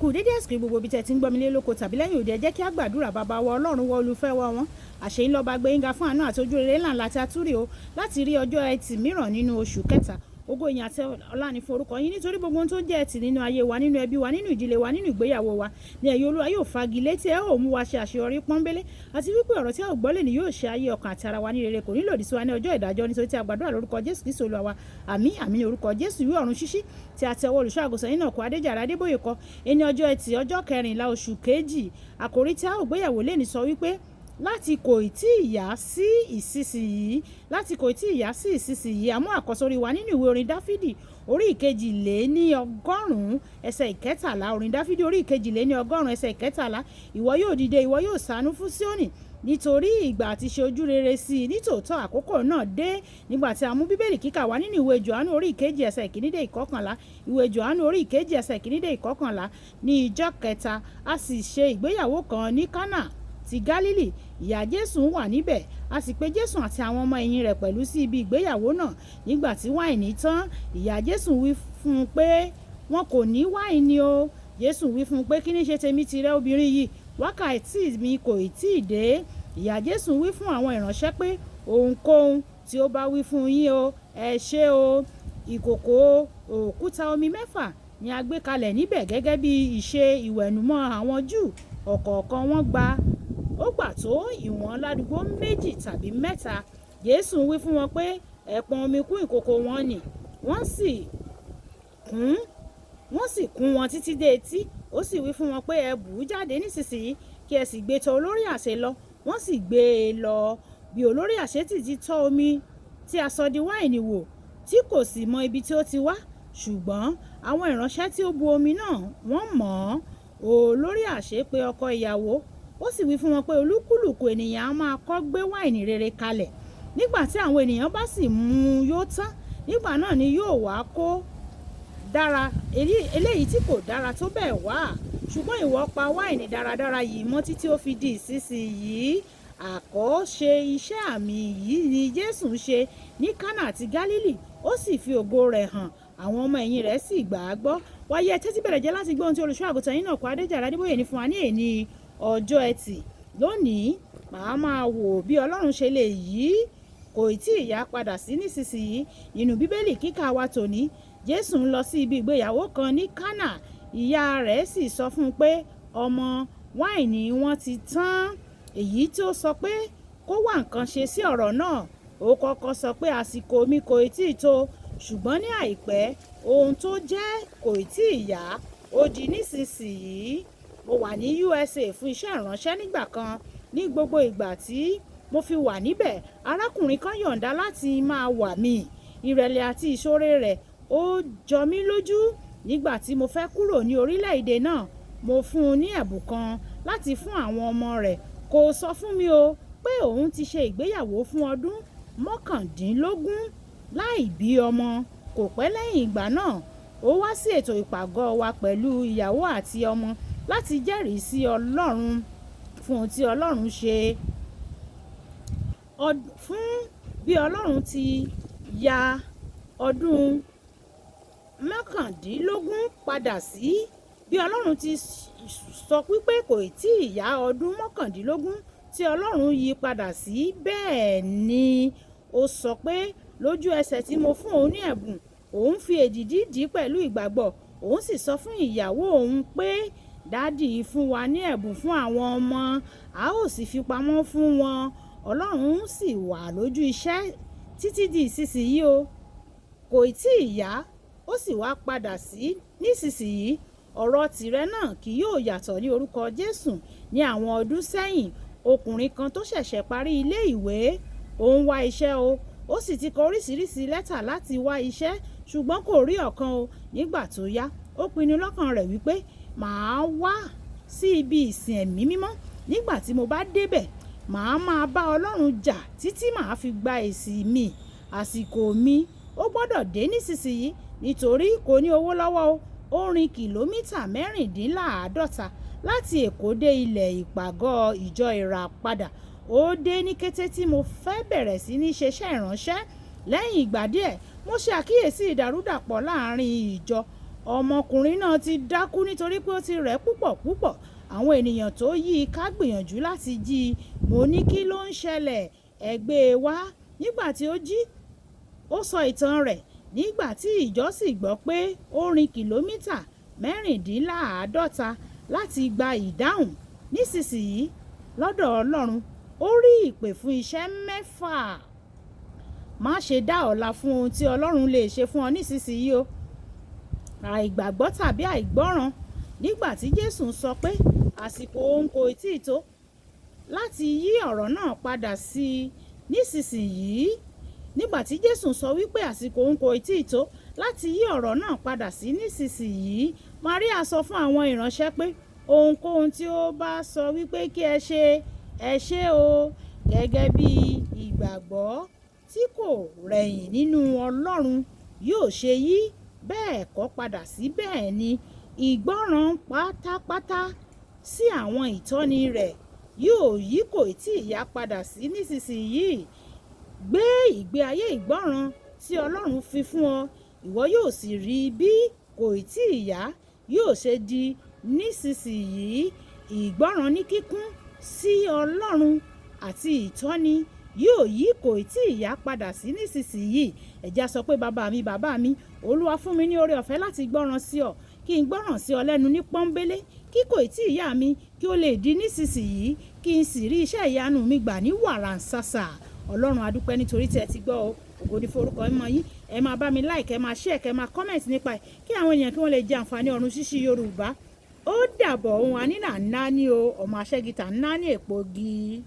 Kú dédé àsìkò gbogbo ibi tẹ́ ti ń gbọ́ mi lé lóko tàbí lẹ́yìn òde. Ẹ jẹ́ kí á gbàdúrà. Bàbá wa, Ọlọ́run wa, olùfẹ́ wa wọn àṣeyín lọ́ba gbẹ̀yìnga fún àánú àti ojú rere ńlá tí a túrì o láti rí ọjọ́ Ẹtì mìíràn nínú oṣù kẹta. Ògo, ìyìn àti ọlá ní fún orúkọ yín, nítorí gbogbo ohun tó jẹ́ ẹtì nínú ayé wa, nínú ẹbí wa, nínú ìdílé wa, nínú ìgbéyàwó wa ní ẹ̀yọ́ Olúwa yóò fagilé, tí ẹ ó mú wa ṣe àṣeyọrí pọ́nbélé, àti wípé ọ̀rọ̀ tí a ò gbọ́ lè ní yóò ṣe ayé, ọkàn àti ara wa ní rere, kò ní lòdì sí wa ní ọjọ́ ìdájọ́, nítorí tí a gbàdúrà lórúkọ Jésù Kristi Olúwa wa. Àmín, àmín ní orúkọ Jésù. Ìwé Ọ̀run Ṣíṣí tí a ti ọwọ́ olùṣọ́ àgùntàn yìí náà kọ, Adéjàre Adébóyè kọ, ẹni ọjọ́ Ẹtì, ọjọ́ 14 oṣù kejì. Àkòrí tí a ò gbéyàwó lè ní sọ wípé láti kò tí ì yá sí ìsinsìnyí, láti kò tí ì yá sí ìsinsìnyí. Àmú àkọ́sórí wa nínú ìwé orin Dáfídì orí 102, ẹsẹ̀ 13. Orin Dáfídì orí 102, ẹsẹ̀ 13. Ìwọ yóò dìde, ìwọ yóò ṣàánú fún Síónì, nítorí ìgbà àti ṣe ojú rere sí i, nítòótọ́ àkókò náà dé. Nígbà tí a mú Bíbélì kíkà wá nínú ìwé Jòhánù orí 2, ẹsẹ̀ 1 dé 11. Ìwé Jòhánù orí 2, ẹsẹ̀ 1 dé 11. Ní ìjọ kẹta, a sì ṣe ìgbéyàwó kan ní Kánà ti Gálílì. Ìyá Jésù wà níbẹ̀. A sì pè Jésù àti àwọn ọmọ ẹ̀yìn rẹ̀ pẹ̀lú sí ibi ìgbéyàwó náà. Nígbà tí wáìnì tán, ìyá Jésù wí fún un pé, "Wọn kò ní wáìnì o." Jésù wí fún un pé, "Kí ni ṣe tèmi tìrẹ, obìnrin yìí? Wákàtí mi kò tí ì dé." Ìyá Jésù wí fún àwọn ìránṣẹ́ pé, "Ohunkóhun tí ó bá wí fún yín o, ẹ ṣe o." Ìkòkò òkúta omi mẹ́fà ni a gbé kalẹ̀ níbẹ̀ gẹ́gẹ́ bí ìṣe ìwẹ̀nùmọ́ àwọn Júù. Ọ̀kọ̀ọ̀kan wọn gbà ó gbà tó ìwọ̀n ládùúgbò méjì tàbí mẹ́ta. Jésù wí fún wọn pé, "Ẹ pọn omi kún ìkòkò wọn nì." Wọ́n sì kún wọn títí dé etí. Ó sì wí fún wọn pé, "Ẹ bù ú jáde nísinsìnyí, kí ẹ sì gbé tọ̀ olórí àsè lọ." Wọ́n sì gbé e lọ. Bí olórí àsè sì ti tọ́ omi tí a sọ di wáìnì wò, tí kò sì mọ ibi tí ó ti wá, ṣùgbọ́n àwọn ìránṣẹ́ tí ó bu omi náà, wọ́n mọ̀ ọ́n, olórí àsè pe ọkọ ìyàwó, ó sì wí fún wọn pé, "Olúkúlùkù ènìyàn á máa kọ́ gbé wáìnì rere kalẹ̀. Nígbà tí àwọn ènìyàn bá sì mú yó tán, nígbà náà ni yóò wá kó dára eléyìí tí kò dára tó bẹ́ẹ̀ wá. Ṣùgbọ́n ìwọ pa wáìnì dáradára yìí mọ́ títí ó fi di ìsinsìnyí." Àkọ́ṣe iṣẹ́ àmì yìí ni Jésù ń ṣe ní Kánà àti Gálílì, ó sì fi ògo rẹ̀ hàn, àwọn ọmọ ẹ̀yìn rẹ̀ sì gbà á gbọ́. Wáyé, ẹ tẹ́tí bẹ̀rẹ̀ jẹ́ láti gbọ́ ohun tí olùṣọ́ àgùntàn yín náà kọ, Adéjàre Adébóyè, ní fún wa ní èní ọjọ́ Ẹtì lónìí. Màá máa wò bí Ọlọ́run ṣe lè yí kò tí ì yá padà sí nísinsìnyí. Nínú Bíbélì kíkà wa tòní, Jésù ń lọ sí ibi ìgbéyàwó kan ní Kánà. Ìyá rẹ̀ sì sọ fún un pé, "Ọmọ, wáìnì wọn ti tán." Èyí tí ó sọ pé kó wá nǹkan ṣe sí ọ̀rọ̀ náà. Ó kọ́kọ́ sọ pé, "Àsìkò mi kò tí ì tó." Ṣùgbọ́n ní àìpẹ́, ohun tó jẹ́ kò tí ì yá ó di nísinsìnyí. Mo wà ní USA fún iṣẹ́ ìránṣẹ́ nígbà kan. Ní gbogbo ìgbà tí mo fi wà níbẹ̀, arákùnrin kan yọ̀ǹda láti máa wà mí. Ìrẹ̀lẹ̀ àti ìṣoore rẹ̀, ó jọ mí lójú. Nígbà tí mo fẹ́ kúrò ní orílẹ̀-èdè náà, mo fún un ní ẹ̀bùn kan láti fún àwọn ọmọ rẹ̀. Kò sọ fún mi o pé òun ti ṣe ìgbéyàwó fún ọdún 19 láì bí ọmọ. Kò pẹ́ lẹ́yìn ìgbà náà, ó wá sí ètò ìpàgọ́ wa pẹ̀lú ìyàwó àti ọmọ láti jẹ́rìí sí Ọlọ́run fún ohun tí Ọlọ́run ṣe, fún bí Ọlọ́run ti ya ọdún 19 padà sí, bí Ọlọ́run ti sọ wípé kò tí ì yá ọdún 19 tí Ọlọ́run yí padà sí. Bẹ́ẹ̀ ni ó sọ pé lójú ẹsẹ̀ tí mo fún òun ní ẹ̀bùn, òun fi èdìdì dì pẹ̀lú ìgbàgbọ́. Òun sì sọ fún ìyàwó òun pé, "Daddy fún wa ní ẹ̀bùn fún àwọn ọmọ, a ó sì fi pamọ́ fún wọn." Ọlọ́run sì wà lójú iṣẹ́ títí di ìsinsìnyí o. Kò tí ì yá, ó sì wá padà sí nísinsìnyí. Ọ̀rọ̀ tìrẹ náà kì yóò yàtọ̀ ní orúkọ Jésù. Ní àwọn ọdún sẹ́yìn, ọkùnrin kan tó ṣẹ̀ṣẹ̀ parí ilé ìwé, ó ń wá iṣẹ́ o. Ó sì ti kọ oríṣiríṣi lẹ́tà láti wá iṣẹ́, ṣùgbọ́n kò rí ọ̀kan o. Nígbà tó yá, ó pinnu lọ́kàn rẹ̀ wípé, "Màá wá sí ibi ìsìn ẹ̀mí mímọ́. Nígbà tí mo bá débẹ̀, màá máa bá Ọlọ́run jà títí màá fi gba èsì mi. Àsìkò mi ó gbọ́dọ̀ dé nísinsìnyí." Nítorí kò ní owó lọ́wọ́ o, ó rìn kìlómítà 46 láti Èkó dé ilẹ̀ ìpàgọ́ ìjọ Ìràpadà. Ó dé ní kété tí mo fẹ́ bẹ̀rẹ̀ sí ní ṣe iṣẹ́ ìránṣẹ́. Lẹ́yìn ìgbà díẹ̀, mo ṣe àkíyèsí ìdàrúdàpọ̀ láàrin ìjọ. Ọmọkùnrin náà ti dákú nítorí pé ó ti rẹ̀ púpọ̀ púpọ̀. Àwọn ènìyàn tó yí i ká gbìyànjú láti jí i. Mo ní, "Kí ló ń ṣẹlẹ̀? Ẹ gbé e wá." Nígbà tí ó jí, ó sọ ìtàn rẹ̀. Nígbà tí ìjọ sì gbọ́ pé ó rin kìlómítà 46 láti gba ìdáhùn nísinsìnyí lọ́dọ̀ Ọlọ́run, ó rí ìpè fún iṣẹ́ mẹ́fà. Má ṣe dá ọ̀la fún ohun tí Ọlọ́run lè ṣe fún ọ nísinsìnyí o. Àìgbàgbọ́ tàbí àìgbọ́ràn. Nígbà tí Jésù ń sọ pé àsìkò òun kò tíì tó láti yí ọ̀rọ̀ náà padà sí nísinsìnyí, nígbà tí Jésù sọ wípé àsìkò òun kò tíì tó láti yí ọ̀rọ̀ náà padà sí nísinsìnyí, Maria sọ fún àwọn ìránṣẹ́ pé, "Ohunkóhun tí ó bá sọ wípé kí ẹ ṣe, ẹ ṣe o." Gẹ́gẹ́ bí ìgbàgbọ́ tí kò rẹ̀yìn nínú Ọlọ́run yóò ṣe yí bẹ́ẹ̀ kọ́ padà sí bẹ́ẹ̀ ni, ìgbọ́ràn pátápátá sí àwọn ìtọ́ni rẹ̀ yóò yí kò tí ì yá padà sí nísinsìnyí. Gbé ìgbé ayé ìgbọ́ràn tí Ọlọ́run fi fún ọ, ìwọ yóò sì rí bí kò tí ì yá yóò ṣe di nísinsìnyí. Ìgbọ́ràn ní kíkún sí Ọlọ́run àti ìtọ́ni yóò yí kò tí ì yá padà sí nísinsìnyí. Ẹ jẹ́ á sọ pé, "Bàbá mi, bàbá mi, Olúwa, fún mi ní oore ọ̀fẹ́ láti gbọ́ràn sí ọ, kí n gbọ́ràn sí ọ lẹ́nu ní pọ́nńbélé, kí kò tí ì yá mi kí ó lè di nísinsìnyí, kí n sì rí iṣẹ́ ìyanu mi gbà ní wàràǹsàsà." Ọlọ́run, a dúpẹ́ nítorí tí ẹ ti gbọ́ o. Ògo ni fún orúkọ mímọ́ yín. Ẹ máa bá mi like, ẹ máa share, kẹ máa comment nípa ẹ̀, kí àwọn èèyàn kí wọ́n lè jẹ àǹfààní ọ̀run ṣíṣí Yorùbá. Ó dàbọ̀. Ohun àníná ńlá ní o, ọmọ aṣẹ́gita ńlá ní èpògi.